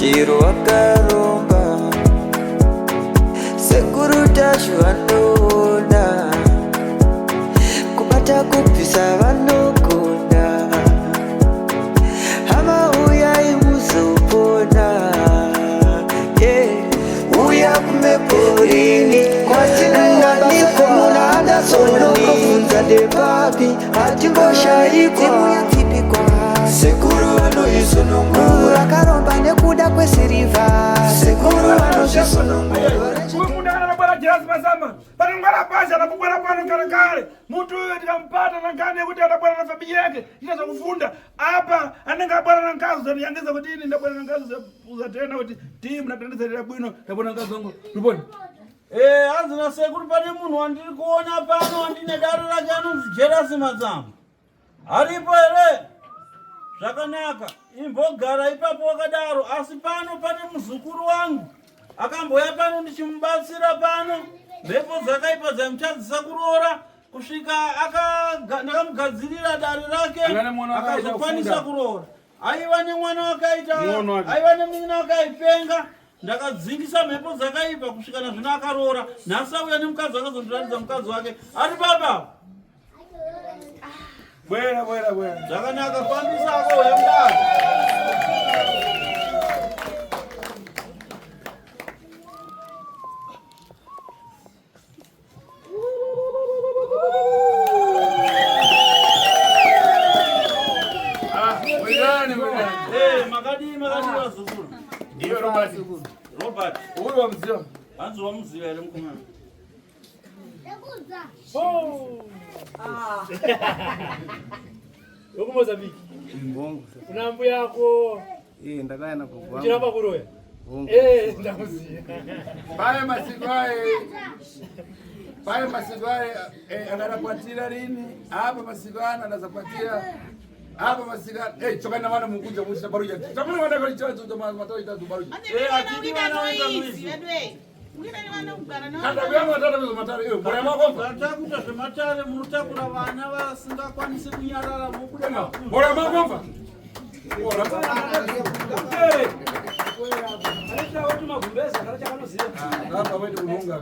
Chiro wakaromba. Sekuru Tashu vanoona. Kubata kubvisa vanogona. Hama uyai muzopona. Yeah. Uya kumeporini kwatinowanikwa muna Anderson ndepapi hatimboshaikwa. Sekuru vanoisunungura akaromba nekuda kwesirivha. Sekuru vanozvisunungura. Uyu munhu anobara Jerasi Masamba panongwara pasi anapobwera pano kare kare mutu uyu tikampata nangani yekuti adabwera na familia yake ita zvakufunda apa anenge abwera na nkazi zandiyangisa kuti ini ndabwera na nkazi uzatena kuti timu natandisarira bwino ndabwera na nkazi wangu riponi. Eh, hanzi nasekuru pane munhu wandiri kuona pano wandine dare rake anonzi Jerasi Matsamba. Aripo here? Zvakanaka, imbogara ipapo wakadaro. Asi pano pane muzukuru wangu akamboya pano ndichimubatsira pano, mhepo dzakaipa dzaimutadzisa kuroora kusvika ndakamugadzirira dare rake akazokwanisa kuroora. Aiva nemwana wakaita, aiva nemunin'ina wake aipenga. Ndakadzingisa mhepo dzakaipa kusvika nazvino akaroora. Nhasi auya nemukadzi akazondiratidza mukadzi wake ari baba. Bwera bwera bwera. Zvakanaka fambisa ako uya mudaro. Ah, bwerani bwerani. Eh, makadii makadii vazukuru. Ndiyo Robert. Robert. Uyu wamuziva. Hanzi wamuziva here mukomana? Wekumozambique. Una mbuya yako. Eh, ndakaya na gogo wangu. Uchiramba kuroya. Hongu. Eh, ndamuziva. Pale masiku aye. Pale masiku aye eh, akanakwatira lini? Hapa masiku ana anazakwatira. Hapa masiku eh chokana wana mukunja musha baruja. Tamuna wana kwa chazo jamaa matoi tatu baruja. Eh, atidi vana waita mwizi. Kanda kuyama tata mizo matare. Eh, bora mako. Vatakuita zvematare munotakura vana vasingakwanisi kunyarara vobuda makunja. Bora mako. Bora. Hapa wewe ununga.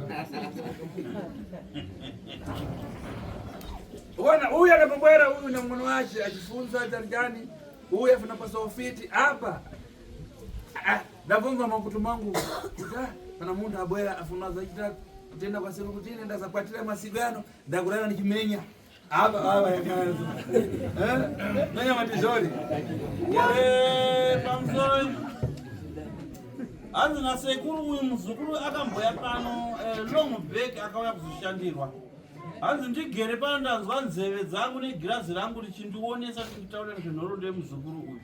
Bwana huyu anapobwera huyu na mwana wake achifunza janjani, huyu afuna pasa ofiti hapa. Ah, ndabvunza makutu mangu kuti ah, kana munhu abwera afuna zaita kutenda kwa sekuru kuti ine ndazakwatira masiku ano ndakurara ndichimenya apa apa yakaanza eh menya matizori. Eh, pamusoro hanzi nasekuru uyu muzukuru akamboya pano eh, long back akauya kuzoshandirwa. Hanzi ndigere pano ndanzwa nzeve dzangu negirazi rangu richindionesa tichitaura nezvenhoroondo yemuzukuru uyu.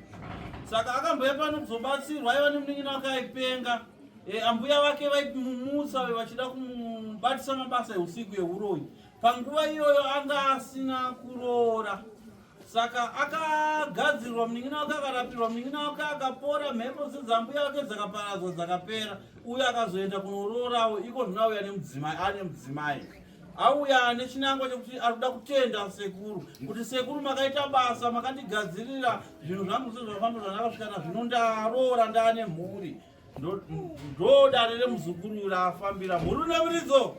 Saka akamboya pano kuzobatsirwa, aiva nemunin'ina wake aipenga. E, ambuya vake vaimumutsa vachida kumubatisa mabasa eusiku euroyi. Panguva iyoyo anga asina kuroora. Saka akagadzirwa munin'ina wake akarapirwa munin'ina wake akapora, mhepo dzambuya vake dzakaparadzwa dzakapera. Uyo akazoenda kunoroorawo iko zvino auya nemudzimai, ane mudzimai. Auya nechinangwa chekuti ari kuda kutenda sekuru kuti sekuru makaita basa, makandigadzirira zvinhu zvangu sezvafamba zvakanaka kusvika nazvino ndaroora ndaane mhuri. Ndo dare remuzukuru rafambira mhuri nemuridzo.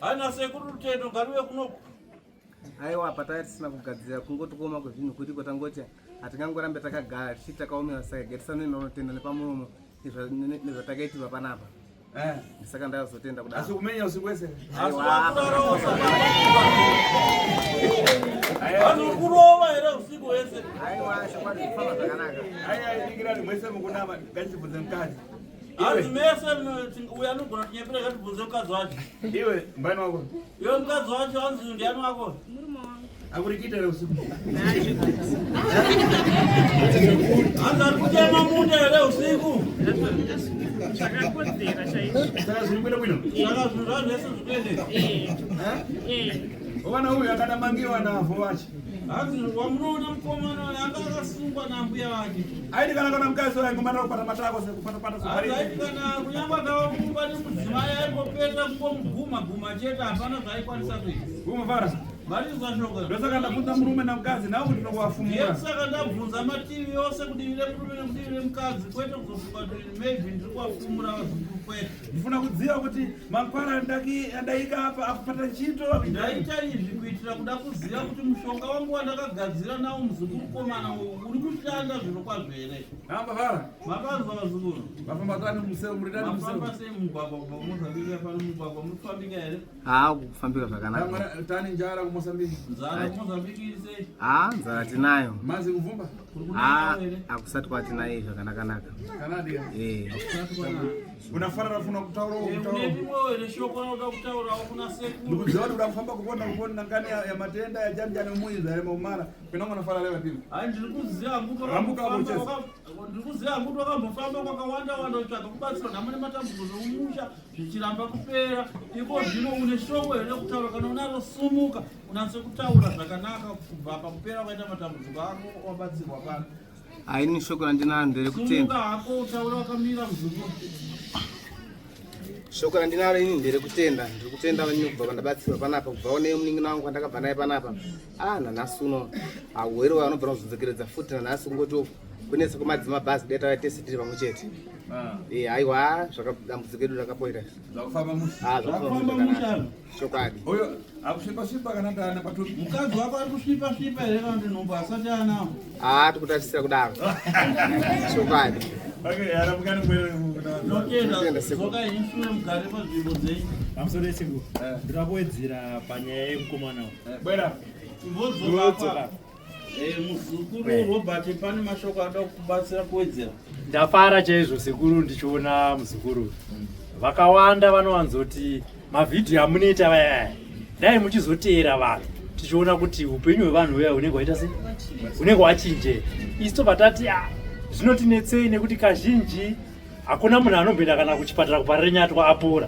Haina sekuru rutendo ngariwe kunoku. Aiwa, apa tanga tisina kugadzira, kungoti kuoma kwezvinhu kuriko, tangoti hatingangorambe takagara tichiti takaomewa, saka gatisanoenda unotenda nepamuromo nezvatakaitirwa panapa. Eh. Saka ndazotenda kudaro. Asi kumenya usiku wese. Asi wakurarova. Vanhu kurova here usiku wese? Aiwa, chokwadi kufamba zvakanaka. Aiwa, dikirani mwese mukunama ngachibvunze mukadzi. Hanzi mese uyu anogona kunyepera ngatibvunze mukadzi wacho. Iwe mbani wako? Iwe mukadzi wacho hanzi ndiani wako? Murume wangu. Akurikita here usiku? Hanzi ari kutema munda here usiku? Zvakakodzera chaizvo. Saka zviri kuenda bwino? Saka zvinhu zvazvo zvese zviri kuendeka. Eh. Wana uyu akadamangiwa navo vacho. Hanzi wamunoona mukomana uyu anga akasungwa nambuya vake. Aiti kana kana mukadzi wayo ngomana kupata matako sekupata pata Hanzi aiti kana kunyange akava mumba nemudzimai aingopeta kungomuguma guma chete, hapana zvaaikwanisa kuita. Guma fara. Marinzwa shoko. Ndosaka ndabvunza murume namukadzi nawo kuti ndinokuwafumura. Saka ndabvunza mativi ose, kudivi remurume nekudivi remukadzi, kwete kuzofunga kuti maybe ndiri kuwafumura vazukuru, kwete. Ndifuna kudziva kuti mankwara andaika apa akupata ntchito. Ndaita izvi kuitira kuda kuziva kuti mushonga wangu wandakagadzira nawo muzukuru komana uri kushanda zviro kwazvo here. Hamba fara. Makanzwa vazukuru? Vafamba tani museu, muri tani museu. Mafamba sei mumugwagwa kubva kuMozambique? Pano mugwagwa muri kufambika here? Haa, kufambika zvakanaka. Tani njara kuMozambique? Nzara kuMozambique iri sei? Haa, nzara tinayo. Mazi kuvumba? Kuri Haa, kunayo here? hakusati kwatinayo zvakanakanaka. Kanadi. Eh. Unafarira funa kutaura kutaura. Une rimwewo here shoko rauda kutaurawo kuna sekuru? Ndikuziva kuti uda kufamba kupona kupona ngani ya matenda ya jani jani muiza ya maumara. Pinongo nafara leo timu. Hai, ndiri kuziva hangu. Rambuka hapo. Ndiri kuziva hangu kuti wakambofamba kwakawanda wanda kutsvaga kubatsirwa nhamo nematambudziko zvomumusha zvichiramba kupera. Iko zvino une shoko here rekutaura? Kana unaro, sumuka unatse kutaura zvakanaka kubva pakupera kwaita matambudziko ako wabatsirwa pano. Haini, shoko randinaro nderekutenda. Sumuka hako utaura wakamira, muzukuru. Shoko randinaro ini nderekutenda. Ndiri kutenda ini kubva pandabatsirwa panapa, kubvawo nemunin'ina wangu kwandakabva naye panapa. A, nanhasi uno hauhwere anobva kuzodzokeredza futi nanhasi, kungoti kunetsa kwemadzima bhazi dai tese tiri pamwe chete. Eh, aiwa, dambudziko edu rakapoita. Zvakufamba musi. Ah, zvakufamba Zvakufamba zvakanaka. musha. Chokwadi. Uyo akusvipa svipa kana ndana patupi. Mukadzi wako ari kusvipa svipa here kana kuti nhumbu asati anawo? Haa, tikutarisira kudaro, chokwadi. Okay, aramukani kwere. Notenda. Notenda, sekuru. Dzoka ishure mugare panzvimbo dzenyu. Pamusoro yesekuru, ndinoda kuwedzera panyaya yemukomana uyu. Bwera. Imbodzoka. Muzukuru Robert, pane mashoko ada kubatsira kuwedzera. Ndafara chaizvo sekuru ndichiona muzukuru. Vakawanda vanowanzoti mavhidhiyo amunoita vayaya, dai muchizoteera vanhu tichiona kuti upenyu hwevanhu huya hunenge hwaita sei, hunenge hwachinje. Isi tobva tati, "Ah, zvinotinetsei nekuti kazhinji hakuna munhu anomboenda kana kuchipatara kuparare nyatwa apora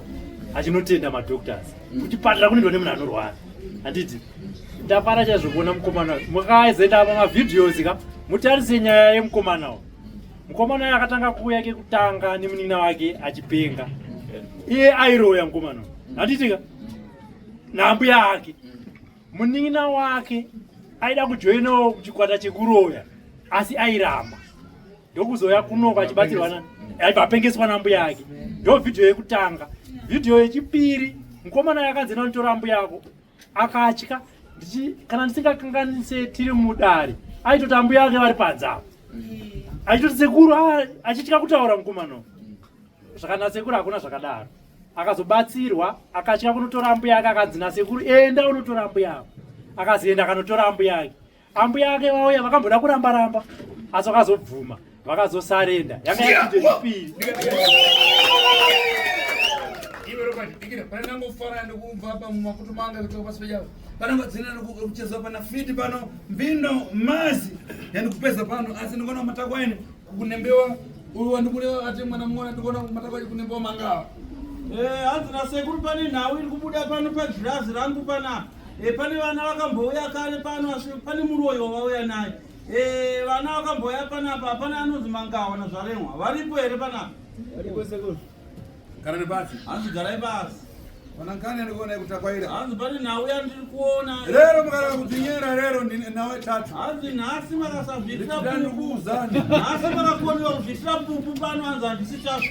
achinotenda madoctors. Kuchipatara kunoendwa nemunhu anorwara, handiti?" Ndafara chaizvo kuona mukomana uyu. Mukazoenda pamavideos ka, mutarise nyaya yemukomana uyu. Mukomana uyu akatanga kuuya kekutanga nemunin'ina wake achipenga. Iye airoya mukomana uyu, handiti ka, nambuya ake. Munin'ina wake aida kujoinawo chikwata chekuroya asi airamba, ndokuzouya kunoko achibatsirwa aibva apengeswa nambuya ake. Ndo vhidhiyo yekutanga. Vhidhiyo yechipiri, mukomana yakanzi nanotora mbuya yako, akatya. Kana ndisingakanganise, tiri mudare, aitoti ambuya ake vari panze apo, achitoti sekuru, ah, achitya kutaura mukomana uyu. Zvakana sekuru, hakuna zvakadaro. Akazobatsirwa, akatya kunotora ambuya ake, akanzi nasekuru, "Enda unotora ambuya ako." Akazoenda akanotora ambuya ake. Ambuya ake vauya, vakamboda kuramba ramba, asi vakazobvuma, vakazosarenda. Yanga yachiito yechipiri. Iwe Robert, dikira, pane nangofara ndikubva pa mumakutu manga kutoka pasi pejavo. Panonga dzina nekuchezwa pana fiti pano mbindo mazi yandikupeza pano, asi ndikuona matako aine kunembewa uyu wandikureva ati mwana mwana, ndikuona matako aine kunembewa mangawa. Hanzi nasekuru pane nhau iri kubuda pano pagirazi rangu panapa. Pane vana vakambouya kare pano, asi pane muroyi wavauya naye. Vana vakambouya panapa, hapana anonzi Mangawa naZvaremwa varipo here panapa? Kana nepasi. Hanzi garai pasi. Pana nkani ndikuona kutakwaira. Hanzi pane nhau yandiri kuona. Rero mukareva kudzinyera rero ndine nawe tatu. Hanzi nhasi makasazviitira pupu. Ndikuuzani. Nhasi makakoniwa kuzviitira pupu pano, hanzi handisi chafu.